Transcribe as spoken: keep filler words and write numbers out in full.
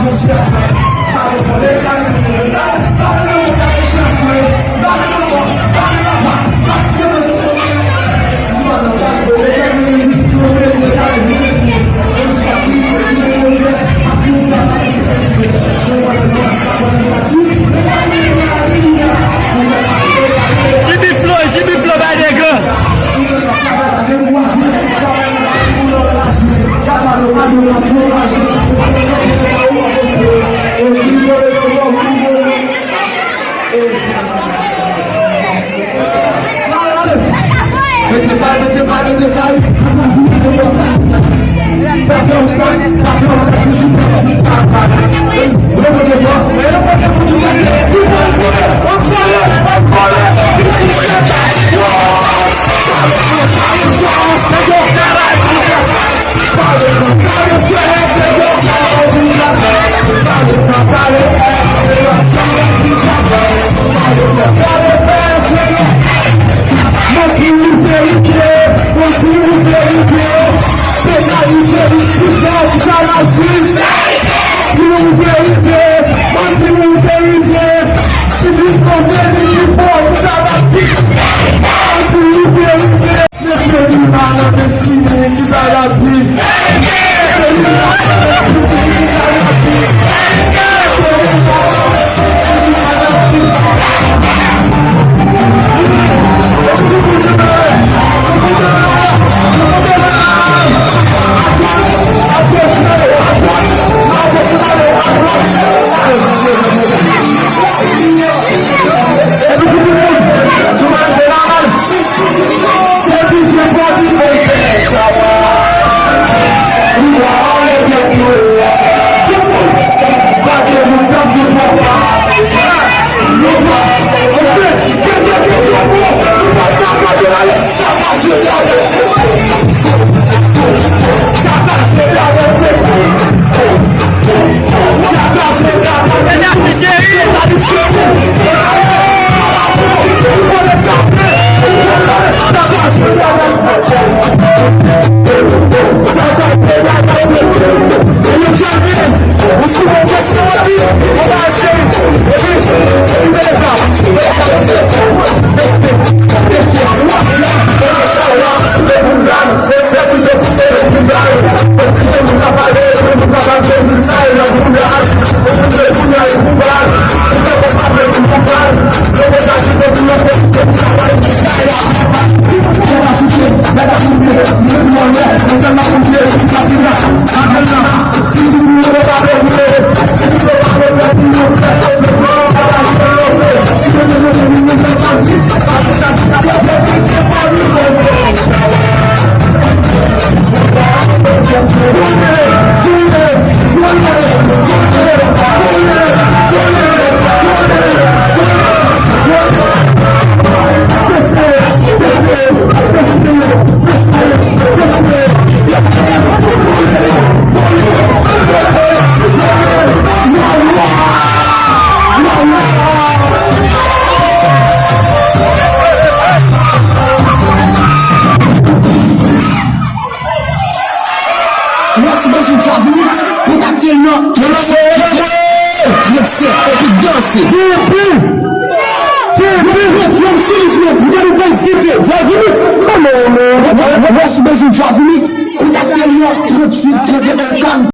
Jibi Flo, Jibi Flo bay de gran. Mete bal, mete bal, mete bal. Mwen si ou verifye, mwen si ou verifye, se ka li se li ki fè sa la swi. Si ou verifye, mwen si ou verifye, si li panse li ki fò, ki sa la di. Mwen si ou verifye. Mesye Nima nan Destiny, ki sa y ap di? Mesye Nima nan Destiny, ki sa y ap di? Mesye Nima nan Destiny, ki sa y ap di? Lè w si bezwen Javinix, kontakte l nan trannsenk trannsenk epi danse. Yo itilize nou, nou te nou bay site Javinix. Lè w si bezwen Javinix, kontakte l nan tranntuit trannde